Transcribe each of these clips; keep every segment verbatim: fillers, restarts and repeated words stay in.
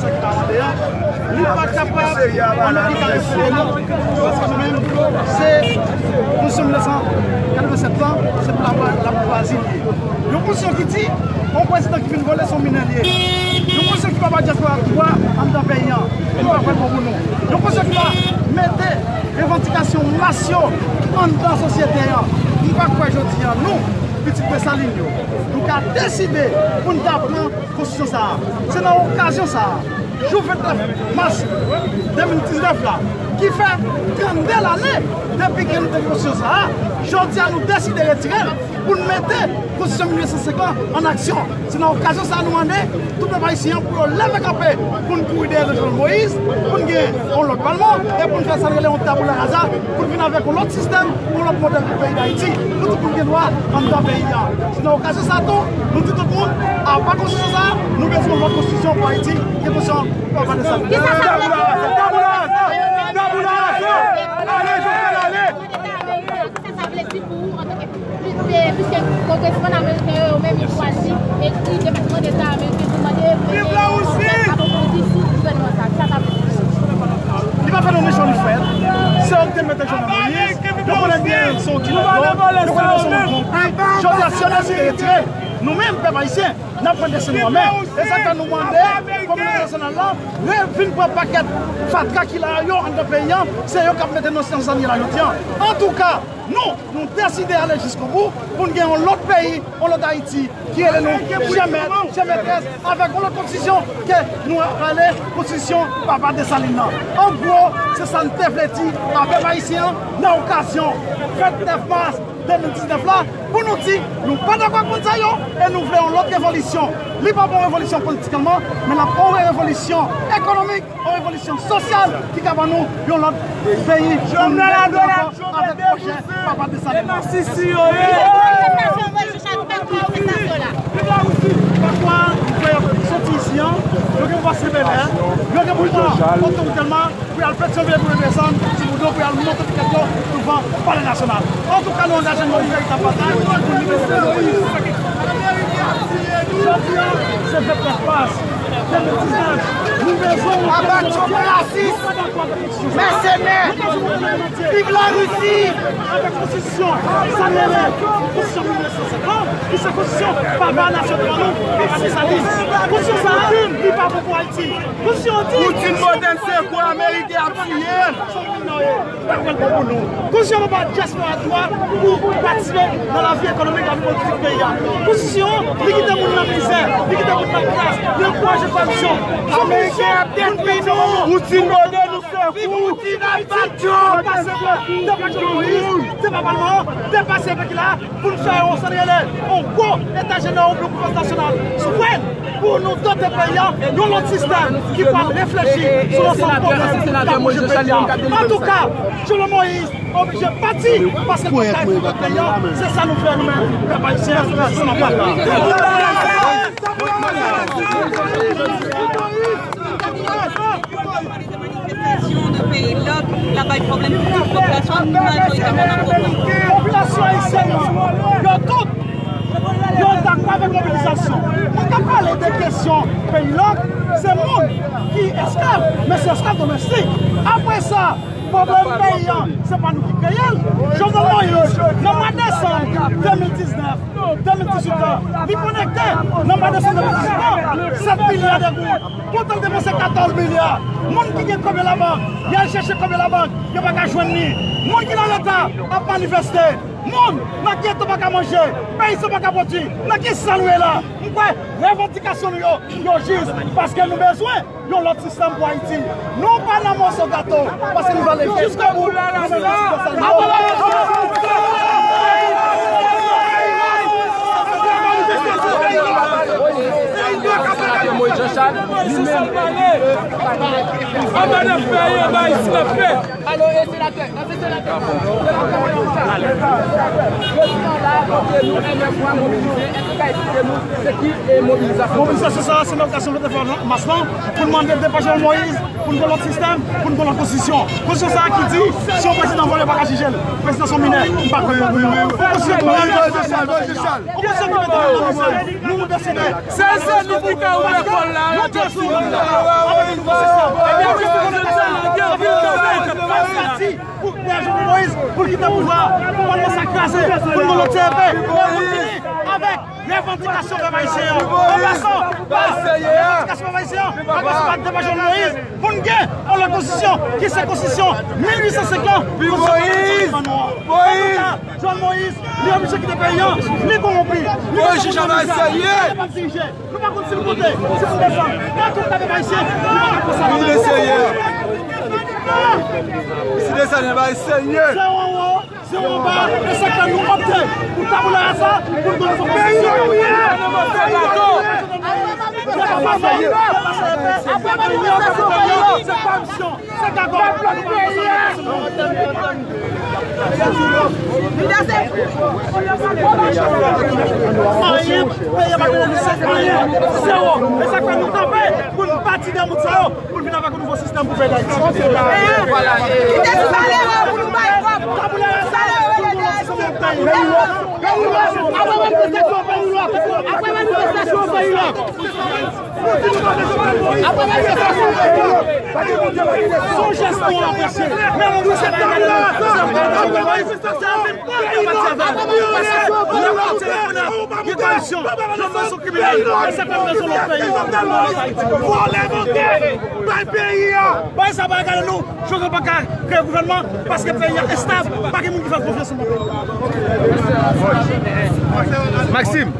Sa ki ta mande a, li pa kapab, ann ki ka refere nou, paske nou menm, se konstitisyon mil nèf san katrevennsèt lan, se pou la, la boujwazi li ye. Yon konstitisyon ki di, yon prezidan ki fin vole, se yon minè li ye. Yon konstitisyon ki pa ba dyaspora pouvwa anndan peyi an, li pa fè l bon pou nou. Yon konstitisyon ki pa mete revandikasyon mas yo anndan sosyete an. M pa kwè jodi an, nou, pitit Desalin yo, nou ka deside pou n ta pran konstitisyon sa a. Se nan okazyon sa a, jou vennèf mas de mil diznèf la, ki fè trannde lane depi ke nou te gen konstitisyon sa a, jodi a nou deside retire l pou n mete konstitisyon mil nèf san senk lan an aksyon. Se nan okazyon sa a nou mande tout pèp ayisyen an pou yo leve kanpe, pou n kouri dèyè Jovenel Moïse, pou n gen yon lòt palman, e pou n fè sa n rele yon tabula rasa, pou n vin avèk yon lòt sistèm, yon lòt modèl pou peyi Dayiti, pou tout moun gen dwa anndan peyi a. Se nan okazyon sa a tou, nou di tout moun, apa konstitisyon sa a, nou bezwen yon lòt konstitisyon pou Ayiti, gen konstitisyon pou Papa Desalin. Kisa sa vle di? Tabula rasa! Tabula rasa! Tabula rasa! Ale, Jovenel, ale! Kisa sa vle di pou ou antanke, piske kongresmenn ameriken yo, yo menm, yo chwazi ekri Depatman Deta ameriken pou mande Viv la Russie! Pou di sou gouvènman sa, kisa sa vle di? Li pa fè nou ni cho ni frèt. Se yo ki te mete Jovenel Moïse. Yo konnen byen se yon kilè. Yo konnen se yon gwoup. Jodi a, si yo deside retire, nou menm, pèp ayisyen, n ap pran desten nou an men. E sa k fè nou mande kominote entènasyonal la, re-, vin pran pakèt fatra ki la yo anndan peyi an. Se yo k ap mete nou nan sa n ye la jodi a. Antouka, nou, nou deside ale jiskobou pou n gen yon lòt peyi, yon lòt Ayiti, ki rele nou chè mèt, chè mètrès, avèk yon lòt konstitisyon ke nou rele konstitisyon Papa Desalin nan. An gwo, se sa n te vle di a pèp ayisyen an nan okazyon vennèf mas de mil diznèf la, pou nou di nou pa dakò ak moun sa yo e nou vle yon lòt revolisyon. Li p ap yon revolisyon politikman, men l ap yon revolisyon ekonomik, yon revolisyon sosyal ki ka ban nou yon lòt peyi pou nou mete ankò avèk pwojè Papa Desalin nan. Masisi yo ye! Viv la Russie! Pèp la, m kwè y ap soti isi an, yo gen pou pase Bèlè, yo gen pou pran otoritèlman, pou y al Petyonvil, pou yo desann sou Boudon, pou y al monte pikèt yo douvan Palè Nasyonal. Antouka, nou angaje nou nan yon veritab batay pou libere Jovenel Moïse. Jodi a, se vennèf mas de mil diznèf. Nou bezwen yon Aba tchòp rasis, mèsenè, viv la Risi! Avèk konstitisyon, sa n rele konstitisyon mil nèf san senkant, ki se konstitisyon papa nasyonal nou, papa Desalin. Konstitisyon sa a, li pa bon pou Ayiti. Konstitisyon di, Poutine modèl se kwa Ameriken ap tiye l. Pa kwè l bon pou nou. Konstitisyon pa ba dyaspora dwa pou patisipe nan lavi ekonomik, lavi politik peyi a. Konstitisyon, li kite moun nan mizè, li kite moun nan kras, li ankouraje koripsyon. Ameriken ap detwi nou. Poutine modèl nou se kou. Poutine ap bat yo. Depase, depase Moïse, depase palman an, depase pèp la. Pou n fè yon, sa n rele, yon gwo eta jeneral pou konferans nasyonal souvrèn, pou nou dote peyi a yon lòt sistèm ki pral reflechi sou ansanm pwoblèm k ap bouje peyi a. Antouka, Jovenel Moïse oblije pati, paske l pa ka rekonèt peyi a. Se sa nou vle nou menm, pèp ayisyen, se sa n ap pale la. Manifestasyon de peyi lòk la bay pwoblèm pou tout popilasyon, majorite moun an pwoblèm. Popilasyon ayisyèn nan, yo tout, yo dakò avèk mobilizasyon. Moun k ap pale de kesyon peyi lòk, se moun ki esklav, men se esklav domestik. Apre sa, pwoblèm peyi an, se pa nou ki kreye l. Jovenel Moïse, nan mwa desanm de mil diznèf, de mil dizuit an, li konekte nan mwa desanm de mil dizuit an, sèt milya de goud. Poutan l depanse katòz milya. Moun ki gen kòb yo labank, y al chèche kòb yo labank, yo pa ka jwenn li. Moun ki nan leta ap manifeste. Moun nan geto pa ka manje, peyizan pa ka pwodui. Nan ki sa nou ye la? M kwè revandikasyon nou yo, yo jis, paske nou bezwen yon lòt sistèm pou Ayiti. Nou pa nan moso gato, paske nou va ale jiskobou. Nou menm, nou se Moïse Jean Charles, li menm. Anba nan peyi, anba isi, nan fè. Alo, e senatè. Jodi an la, kote nou, M F O a mobilize, èske w ka eksplike nou se ki, e, mobilizasyon? Mobilizasyon sa a, se nan okazyon vennèf mas lan, pou n mande depa Jovenel Moïse, pou n gen lòt sistèm, pou n gen lòt konstitisyon. Konstitisyon sa a ki di, si yon prezidan vòlè, yo pa ka jije l. Prezidan se yon minè, m pa kwè. Yon konstitisyon ki mete nou nan mizè. Yon konstitisyon ki mete nou nan mizè. Nou, nou deside. Se, se nou ki ka ouvè pòt la, yo te sou moun nan. Pou Jovenel Moïse, pou l kite pouvwa, pou l kòmanse a kraze, pou l gen lòt C P, pou l fini avèk revandikasyon pèp ayisyen an. An pasan pa revandikasyon pèp ayisyen an, an pasan pa demen Jovenel Moïse, pou n gen yon lòt konstitisyon ki se konstitisyon mil uit san senk lan, konstitisyon pèp ayisyen an. Antouka, Jovenel Moïse, li oblije kite peyi an, li kowonpi, li pa konn dirije. Nou pa konn si l monte, si l desann. Nan tout lame ayisyen, nou pa konn sa. Li desann, li bay serye. Se anwo, se anba, e se ke nou opte pou tabula rasa, pou nou peyi an. Se pa misyon. Se pa misyon. Anyen, peyi a pa gen lise, anyen, zewo. E sa k fè nou kanpe pou n bati de moun sa yo, pou n vin avèk yon nouvo sistèm pou peyi Dayiti. Kite ti malere pou nou bay kòb. Tabula rasa, pou nou nouvo sistèm pou peyi. Apre manifestasyon, peyi lòk. Apre manifestasyon, peyi lòk. Son jès nou apresye. Men nou se gen koripsyon. Vòlè, vòlè, bay peyi a. Bay sa pa gade nou. Jojo pa ka kreye gouvènman paske peyi a estab, pa gen moun ki fè konfyans nan peyi a. Maxime.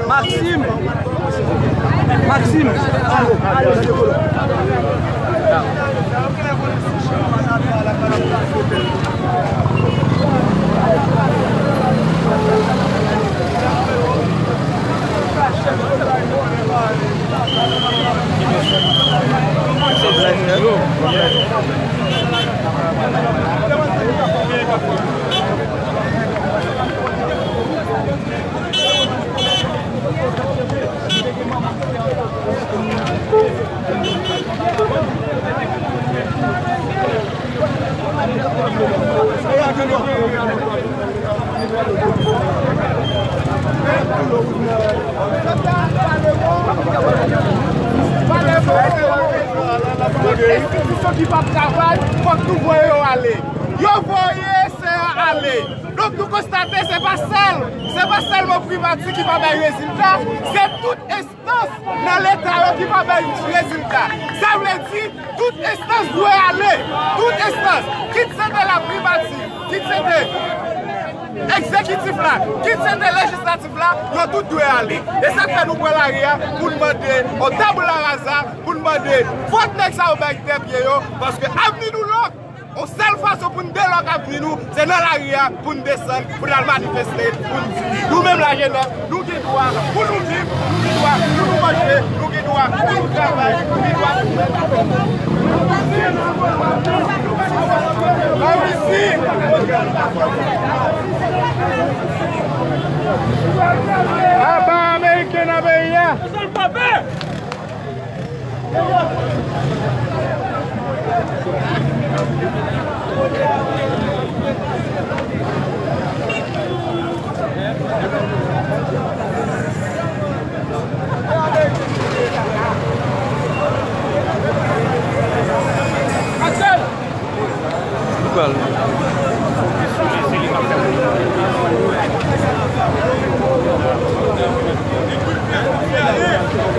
Maxime. Maxime. Tout enstitisyon ki p ap travay, fòk nou voye yo ale. Yo voye sè a ale. Donk, nou konstate se pa sèl, se pa sèlman primati ki pa bay rezilta, se tout enstans nan Leta yo ki pa bay rezilta. Sa vle di, tout enstans dwe ale. Tout enstans, kit se te laprimati, kit se te egzekitif la, kit se te lejislatif la, yo tout dwe ale. E sa k fè nou pran lari a pou n mande yon tabula rasa, pou n mande fòk nèg sa yo bay tè pye yo, paske avni nou lòk. Yon sèl fason pou n delòk avni nou, se nan lari a pou n desann, pou n al manifeste, pou n di, nou menm lajenès, nou gen dwa pou nou viv, nou gen dwa pou nou manje, nou gen dwa pou nou travay, nou gen dwa pou nou... Aba Ameriken nan peyi a.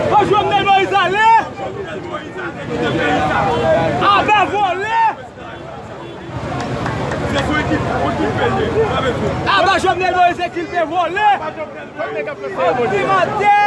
Fò Jovenel Moïse ale! Aba vòlè! Aba Jovenel Moïse e kilpe vòlè! Antimatè!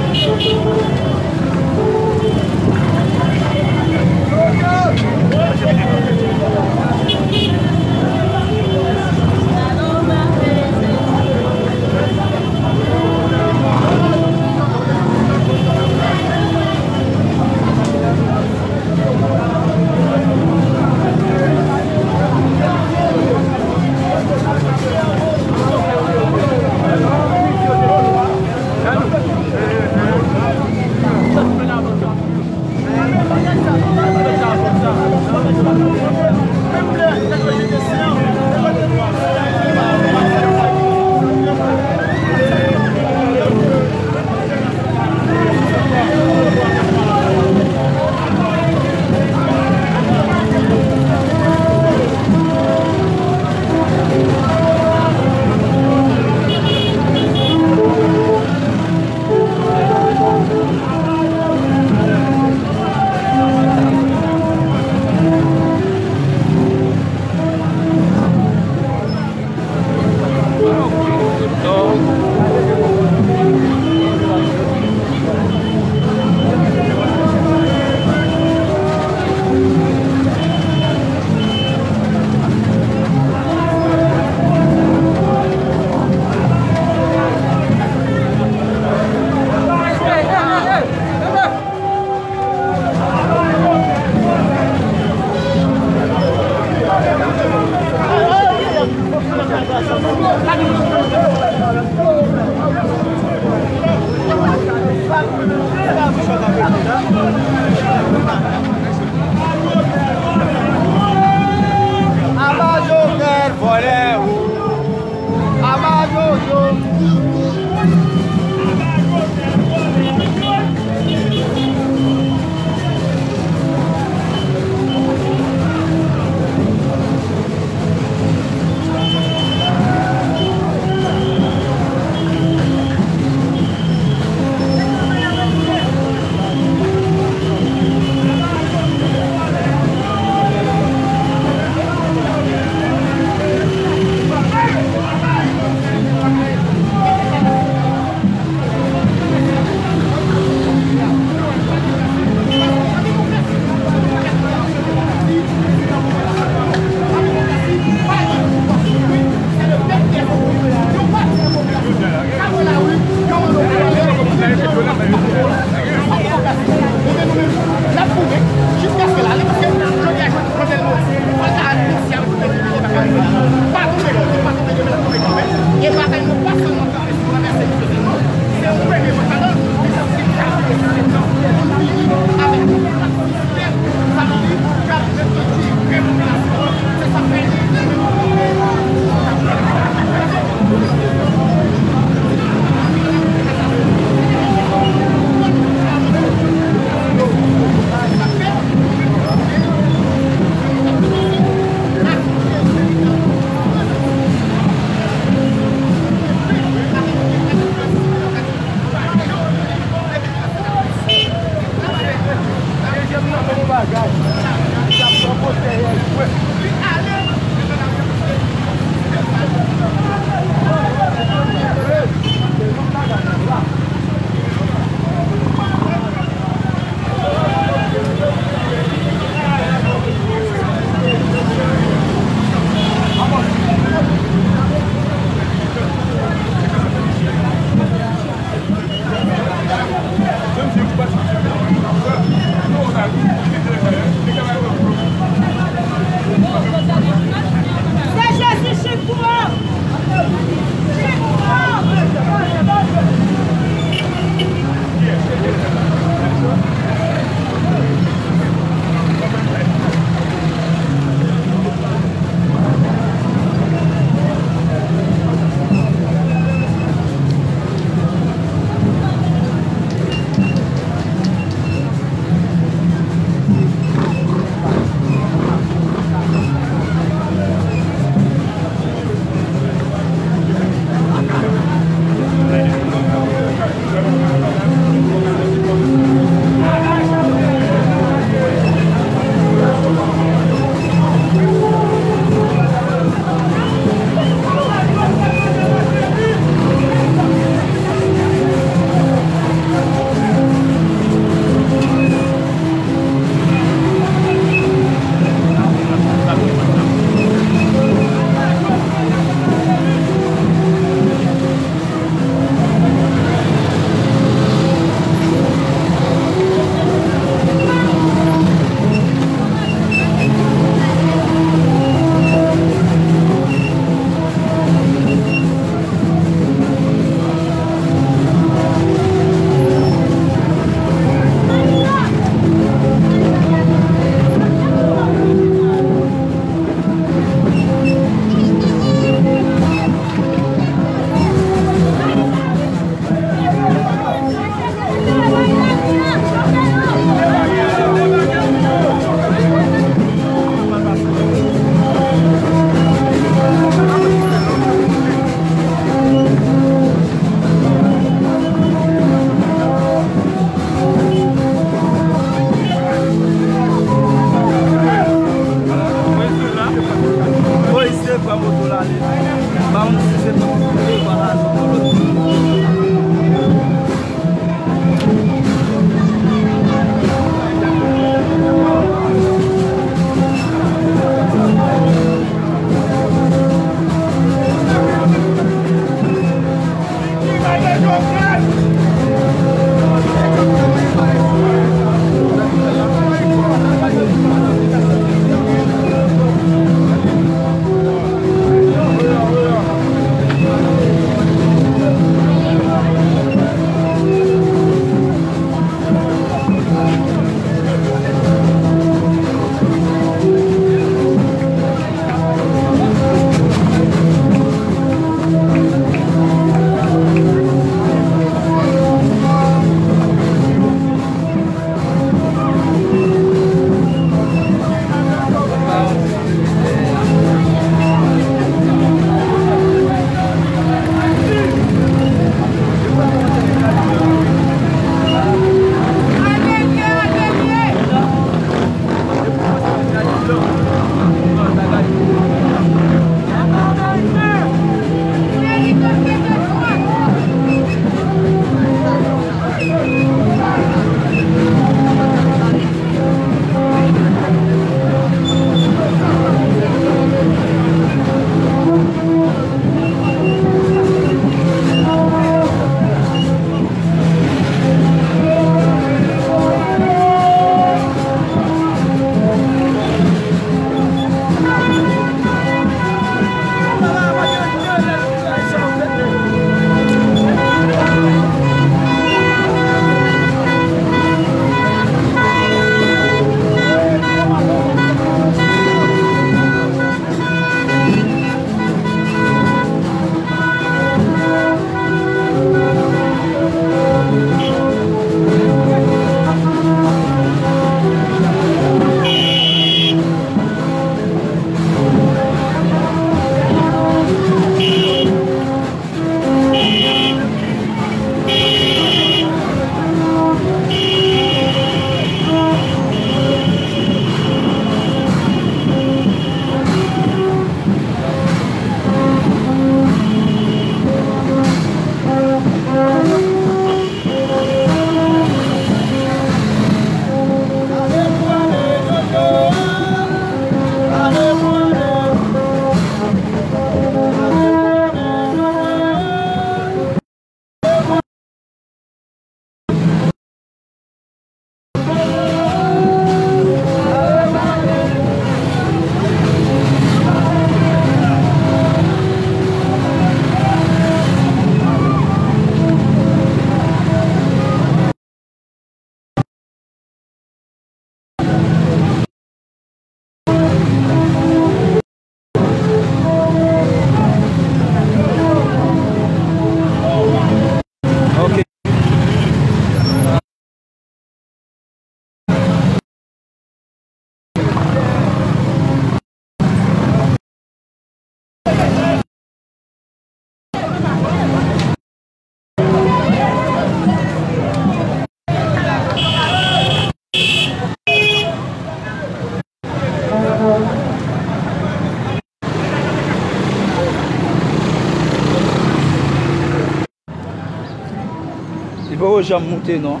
Yo janm moute non.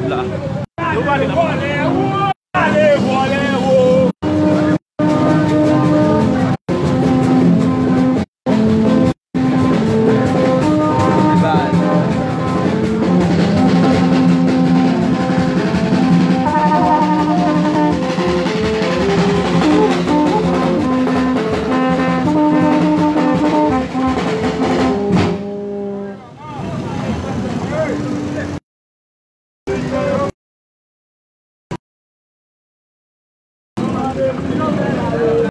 La.